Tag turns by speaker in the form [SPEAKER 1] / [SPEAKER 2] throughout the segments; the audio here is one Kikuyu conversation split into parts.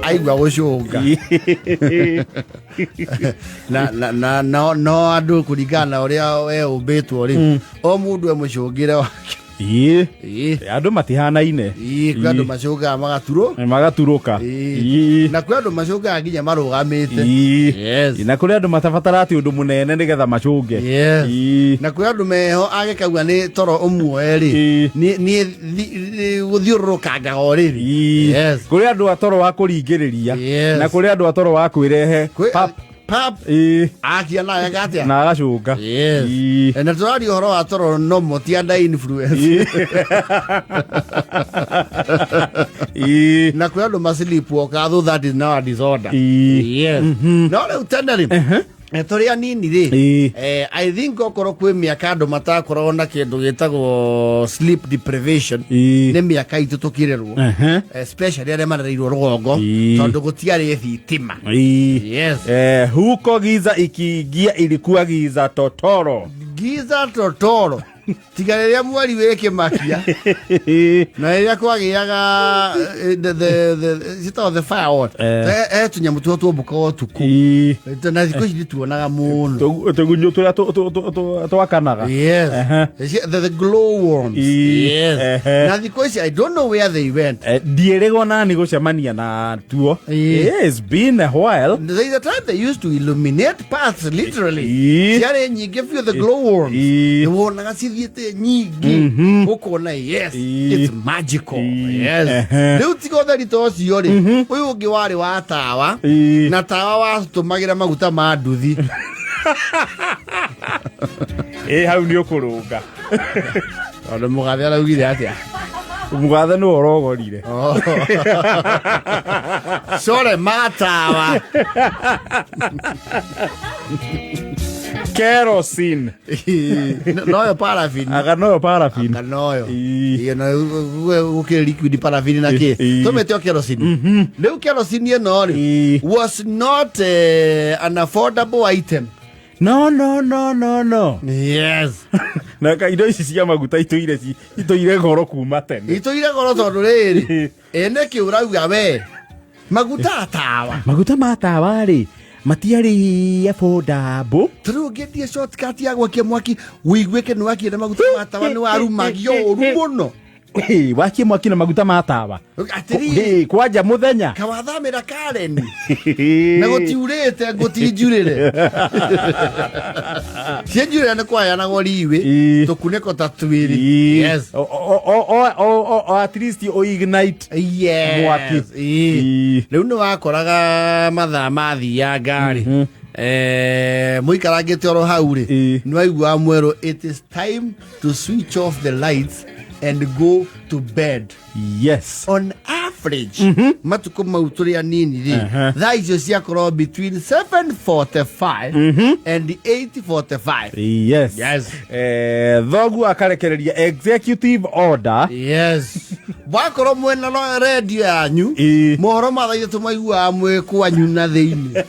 [SPEAKER 1] Aigua gũcũnga. Na no andũ kũringana na ũrĩa we ũmbĩtwo rĩ, o mũndũ e mũcũngĩre wake.
[SPEAKER 2] Andũ matihanaine.
[SPEAKER 1] Ĩĩ, kwĩ andũ macũngaga magaturwo.
[SPEAKER 2] Magaturũka.
[SPEAKER 1] Na kwĩ andũ macũngaga nginya marũgamĩte.
[SPEAKER 2] Na kũrĩ andũ matabatara atĩ ũndũ mũnene nĩgetha macũnge.
[SPEAKER 1] Na kwĩ andũ meho agĩkaua nĩ toro ũmuoe rĩ, niĩ gũthiũrũrũkangaga o rĩrĩ.
[SPEAKER 2] Kũrĩ andũ a toro wa kũringĩrĩria. Na kũrĩ andũ a toro wa kwĩrehe. Pap.
[SPEAKER 1] Pap. Akia naye gatia.
[SPEAKER 2] Na agacũnga.
[SPEAKER 1] Na tũraria ũhoro wa toro no ti under influence. Na kwĩ andũ masleepwalk, though that is now a disorder. No rĩu tene rĩ, tũrĩ anini rĩ, I think okorwo kwĩ mĩaka andũ matakoragwo na kĩndũ gĩtagwo sleep deprivation, nĩ mĩaka itũ tũkĩrerwo, especially arĩa marereirwo rũgongo, tondũ gũtiarĩ thitima.
[SPEAKER 2] Huko giza ikiingia ilikuwa giza totoro.
[SPEAKER 1] Giza totoro, tiga rĩrĩa mweri wĩ kĩmakia na rĩrĩa kwagĩaga citagwo the fire what? Tũnyamũ tuo tuombũkaga ũtukũ. Na thikũ ici ndituonaga mũno.
[SPEAKER 2] Tũgunyũ tũrĩa twakanaga.
[SPEAKER 1] Yes. The glow worms. Na thikũ ici I don't know where they went.
[SPEAKER 2] Ndiĩrĩgwo nani gũcemania na tuo. It's been a while.
[SPEAKER 1] There is a time they used to illuminate paths, literally. Ciarĩ nyingĩ biũ, the glow worms. Nĩ wonaga cithiĩte nyingĩ, ũkona, yes, it's magical. Rĩu tiga ũtheri ta ũcio rĩ, ũyũ ũngĩ warĩ wa tawa. Na tawa watũmagĩra maguta ma nduthi.
[SPEAKER 2] Ĩ, hau nĩ ũkũrũnga.
[SPEAKER 1] Tondũ mũgathe araugire atĩa?
[SPEAKER 2] Mũgathe nĩwe ũrogorire.
[SPEAKER 1] Oh. Sorry, matawa.
[SPEAKER 2] Kerosene.
[SPEAKER 1] Noyo paraffin.
[SPEAKER 2] Aga noyo paraffin.
[SPEAKER 1] Anga noyo. Iyo na gũkĩrĩ liquid paraffin na kĩ. Tũmĩte o kerosene. Rĩu kerosene ĩno rĩ, was not an affordable item.
[SPEAKER 2] No, no, no, no, no. Na indo ici cia maguta itũire itũire goro kuma tene.
[SPEAKER 1] Itũire goro tondũ rĩrĩ, ĩ nĩkĩ ũrauga we maguta tawa?
[SPEAKER 2] Maguta ma tawa rĩ, matiarĩ affordable.
[SPEAKER 1] Tarĩu ũngĩendia shortcut ya gwakia mwaki ũiguĩke nĩ wakia na maguta ma tawa, nĩ warumagio ũru mũno.
[SPEAKER 2] Ĩ, wakie mwaki na maguta ma tawa.
[SPEAKER 1] Atĩrĩrĩ.
[SPEAKER 2] Ĩ, kwanja mũthenya.
[SPEAKER 1] Kawathamĩra kareni na gũtiurĩte ngũtinjurĩre cienjurĩre nĩ kwaheanagwo riwĩ. Tũkunĩko ta twĩrĩ.
[SPEAKER 2] O at least o ignite mwaki.
[SPEAKER 1] Rĩu nĩ wakoraga mathaa mathianga rĩ, mũikarangĩte oro hau rĩ, nĩ waiguaga mwerũ, "It is time to switch off the lights and go to bed." On average, matukũ mau tũrĩ anini rĩ, thaa icio ciakorwo between 7:45 and 8:45.
[SPEAKER 2] Thoguo akarekereria executive order.
[SPEAKER 1] Yes, wakorwo mwena no redio yanyu, mohoro ma thaa 3 maiguaga mwĩ kwanyu na thĩinĩ.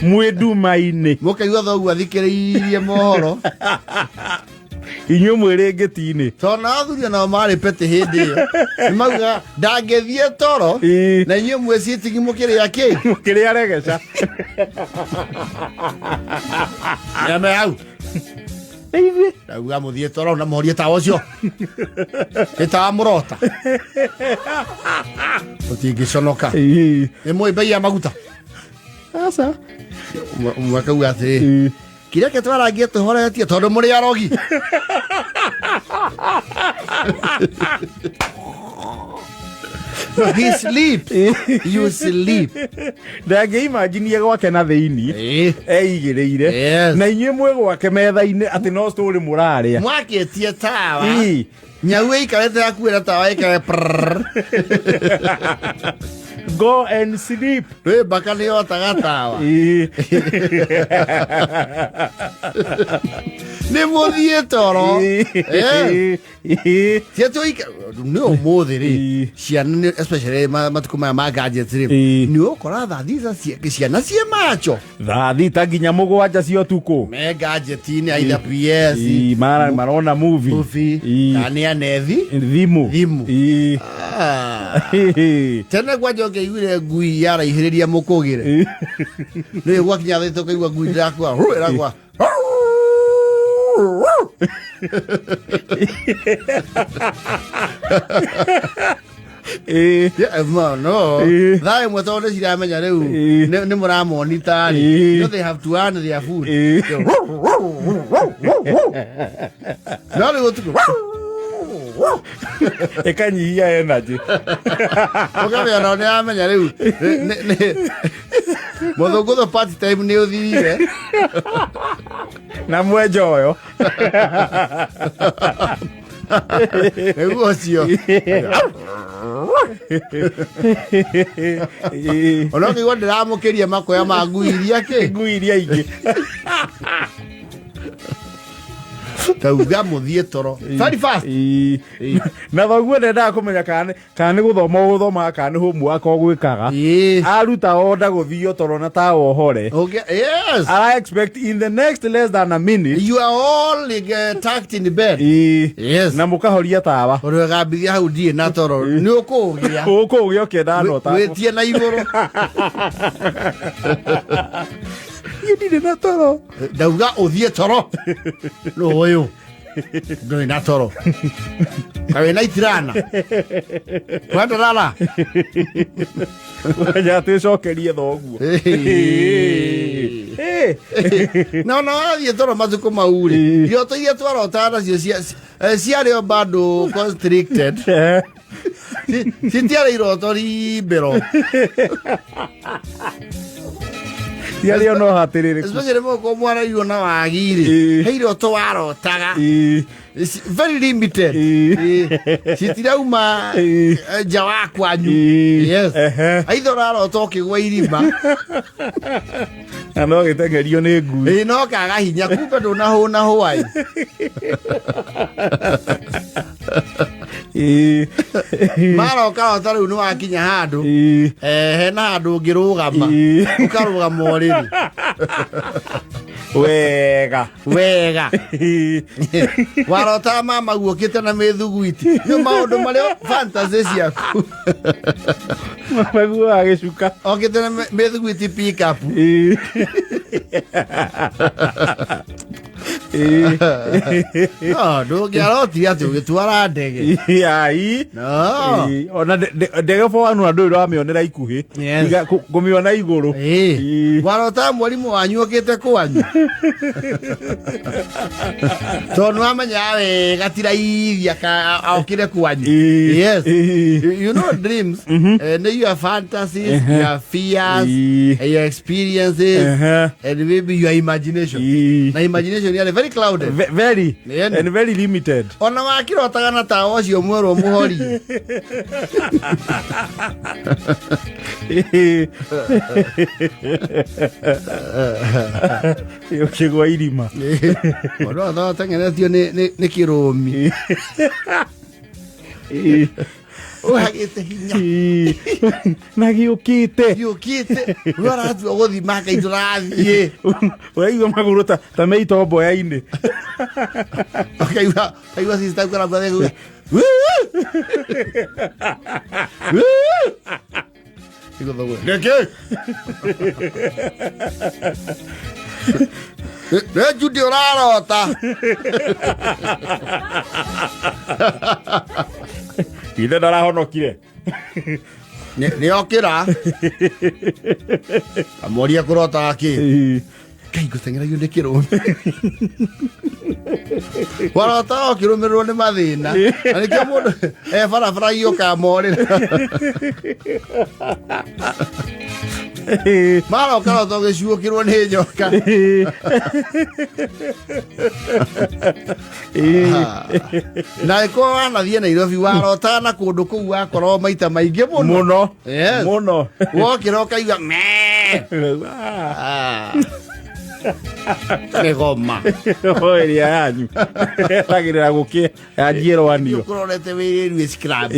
[SPEAKER 2] Mwĩ nduma-inĩ.
[SPEAKER 1] Mũkaigua thoguo athikĩrĩirie mohoro.
[SPEAKER 2] Inyuĩ mwĩ ngĩti-inĩ.
[SPEAKER 1] Tondũ na athuri nao marĩ petĩ hĩndĩ ĩyo nĩ maugaga ndangĩthiĩ toro. Na inyuĩ mwĩ citigi mũkĩrĩa kĩ?
[SPEAKER 2] Mũkĩrĩa regeca.
[SPEAKER 1] Nyame hau.
[SPEAKER 2] Ithuĩ
[SPEAKER 1] ndauga mũthiĩ toro na mũhorie tawa ũcio, nĩ tawa mũrota mũtingĩconoka. Nĩ mũĩ mbei ya maguta?
[SPEAKER 2] Aca.
[SPEAKER 1] Ũmwe akauga atĩrĩ, kĩrĩa kĩ twarangie tũhoretie tondũ mũrĩ arogi. He sleep, you sleep.
[SPEAKER 2] Ndangĩimanjinie gwake na thĩini eigĩrĩire na inyuĩ mwĩ gwake metha-inĩ atĩ no story mũrarĩa.
[SPEAKER 1] Mwakĩtie tawa. Nyau ĩikarĩte hakuhĩ na tawa ĩkare prrrr.
[SPEAKER 2] Go and sleep.
[SPEAKER 1] Rĩ mbaka nĩ yotaga tawa. Nĩ mũthiĩ toro. Nĩ ũmũthĩ rĩ, ciana especially matukũ maya ma gadgets rĩ, nĩ ũkora thaa thita ciana ciĩ macho.
[SPEAKER 2] Thaa 6 nginya 7 cia ũtukũ.
[SPEAKER 1] Me gadget-inĩ, either PS.
[SPEAKER 2] Marona movie.
[SPEAKER 1] Movie. Kana nĩ anethi
[SPEAKER 2] thimũ.
[SPEAKER 1] Thimũ. Ah. Tene kwanja ũngĩaiguire ngui yaraihĩrĩria mũkũgĩre, nĩ gwakinya thĩtũ ũkaigua ngui ndĩrakua ru, ĩrakua. Yeah, no thaa ĩmwe tondũ nĩ ciramenya rĩu nĩ mũramonita rĩ. You know they have to earn their food. No rĩu ũtukũ
[SPEAKER 2] Ĩkanyihia energy.
[SPEAKER 1] Ũkamenya nao nĩ amenya rĩu mũthũngũthũ party time nĩ ũthirire.
[SPEAKER 2] Na mwenja ũyũ.
[SPEAKER 1] Nĩguo ũcio. Ona ũkĩigua ndĩramũkĩria makoya ma ngui iria kĩ
[SPEAKER 2] Ngui iria ingĩ.
[SPEAKER 1] Tauga mũthiĩ toro very fast.
[SPEAKER 2] Na thoguo ndendaga kũmenya kana nĩ gũthoma ũgũthomaga kana nĩ homework ũgwĩkaga. Aruta order gũthio toro na tawa ũhore.
[SPEAKER 1] Okay, yes.
[SPEAKER 2] Ara expect in the next less than a minute
[SPEAKER 1] you are all tucked in bed. Yes.
[SPEAKER 2] Na mũkahoria tawa.
[SPEAKER 1] Ũrĩa gambithia hau ndirĩ na toro nĩ ũkũgĩa.
[SPEAKER 2] Ũkũgĩa ũkĩenda nota.
[SPEAKER 1] Wĩtie na igũrũ.
[SPEAKER 2] Niĩ ndirĩ na toro.
[SPEAKER 1] Ndauga ũthiĩ toro nũ ũyũ ndũrĩ na toro kawĩ na itirana kwendarara.
[SPEAKER 2] Menya atĩ ũcokerie thoguo.
[SPEAKER 1] Na ona wathiĩ toro matukũ mau rĩ, iroto iria twarotaga nacio ciarĩ o bado constricted. Citiarĩ iroto rimbĩro.
[SPEAKER 2] Ciarĩ ona ũhatĩrĩrĩku.
[SPEAKER 1] Especially mũko mwarairwo na wagi rĩ, he iroto warotaga. It's very limited. Citirauma nja wa kwanyu. Yes. Aitha ũrarota ũkĩgwa irima.
[SPEAKER 2] Na no gĩteng'erio nĩ ngui.
[SPEAKER 1] Ĩĩ, no kaga hinya kumbe ndũnahũna hwaĩ. Maroka rota rĩu nĩ wakinya handũ. Hena handũ ũngĩrũgama. Ũkarũgama ũrĩrĩ.
[SPEAKER 2] Wega.
[SPEAKER 1] Wega. Warota mama guokĩte na mĩthuguiti. Nĩ maũndũ marĩa fantasy ciaku.
[SPEAKER 2] Maguo agĩcuka.
[SPEAKER 1] Okĩte na mĩthuguiti pick up. No, ndũngĩarotire atĩ ũgĩtwara ndege.
[SPEAKER 2] Ai.
[SPEAKER 1] No.
[SPEAKER 2] Ona ndege for one andũ ũramĩonera ikuhĩ.
[SPEAKER 1] Yes.
[SPEAKER 2] Tiga kũmĩona igũrũ.
[SPEAKER 1] Warota mwarimũ wanyu okĩte kwanyu. Tondũ nĩwamenyaga wega ti raithi okire kwanyu. Yes. You know dreams, nĩ your fantasies, your fears, your experiences, and maybe your imagination. Na imagination yarĩ very clouded.
[SPEAKER 2] Very.
[SPEAKER 1] Yeni.
[SPEAKER 2] And very limited.
[SPEAKER 1] Ona wakirotaga na tawa ũcio mwerũ mũhorie.
[SPEAKER 2] Ũkĩgwa irima.
[SPEAKER 1] Mũndũ athoa ateng'eretio nĩ kĩrũmi. Ũhagĩte hinya.
[SPEAKER 2] Na gĩũkĩte.
[SPEAKER 1] Gĩũkĩte. Ũrĩa ũratua gũthima Ngai tũrathiĩ.
[SPEAKER 2] Ũraigua magũrũ ta me itomboya-inĩ.
[SPEAKER 1] Ũkaigua sister ũkaramba thĩ kuga, Igũthogwo. Nĩkĩ? Nĩ Judy ũrarota.
[SPEAKER 2] Ithe ndarahonokire.
[SPEAKER 1] Nĩ okĩra. Amoria kũrota kĩ? Ngai ngũteng'eragio nĩ kĩrũmi. Warota ũkĩrũmĩrĩrwo nĩ mathĩna. Na nĩkĩo mũndũ e barabara ũkamorĩra. Maroka rota ũgĩcuũkĩrwo nĩ nyoka. Na ĩkorwo wanathiĩ Nairobi warota na kũndũ kũu wakorwo maita maingĩ mũno.
[SPEAKER 2] Mũno.
[SPEAKER 1] Yes.
[SPEAKER 2] Mũno.
[SPEAKER 1] Wokĩra ũkaigua mee. Mĩgoma.
[SPEAKER 2] O ĩrĩa yanyu. Etagĩrĩra gũkĩ yanjie rwanio.
[SPEAKER 1] Ũkũrorete wĩrĩru scrub.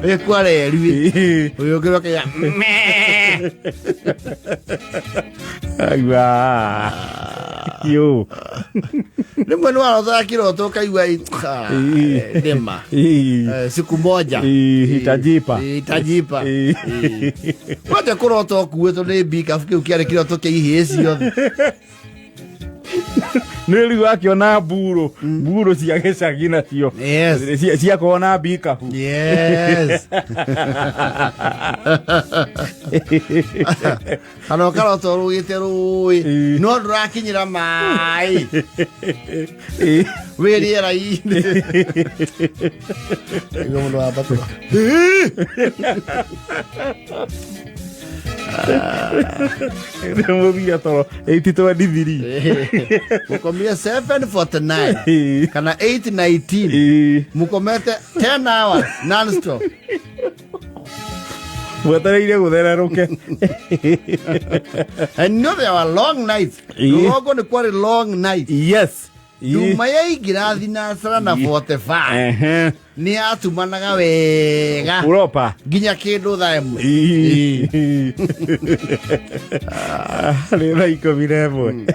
[SPEAKER 1] Wĩkwa reri. Ũgĩũkĩra ũkaiga mee.
[SPEAKER 2] Aigua. Yo.
[SPEAKER 1] Rĩmwe nĩ warotaga kĩroto ũkaigua
[SPEAKER 2] Ii.
[SPEAKER 1] nĩma. Siku moja.
[SPEAKER 2] Ii, itajipa.
[SPEAKER 1] Ii, itajipa.
[SPEAKER 2] Ii.
[SPEAKER 1] Kwanja kũrota ũkuĩtwo nĩ mbikabu, kĩu kĩarĩ kĩroto kĩa ihĩĩ ciothe.
[SPEAKER 2] Nĩ rĩu akĩona mburo mburo cia gĩcagi nacio ciakorwo na mbikabu.
[SPEAKER 1] Yes, kana ũkarota ũrũgĩte rũĩ no ndũrakinyĩra maĩ, wĩ rĩera-inĩ. Nĩguo mũndũ wambatũra.
[SPEAKER 2] Nĩ mũthia toro 8:23.
[SPEAKER 1] Mũkomire 7:49 kana 8:19. Mũkomete 10 hours non-stop.
[SPEAKER 2] Mwetereire gũthererũke.
[SPEAKER 1] And you know there were long nights. Rũgongo nĩ kwarĩ long nights. Nduma yaingĩra thinacara na 45 nĩ yatumanaga wega
[SPEAKER 2] Uropa.
[SPEAKER 1] nginya kĩndũ thaa 1.
[SPEAKER 2] Nĩ thaa 11.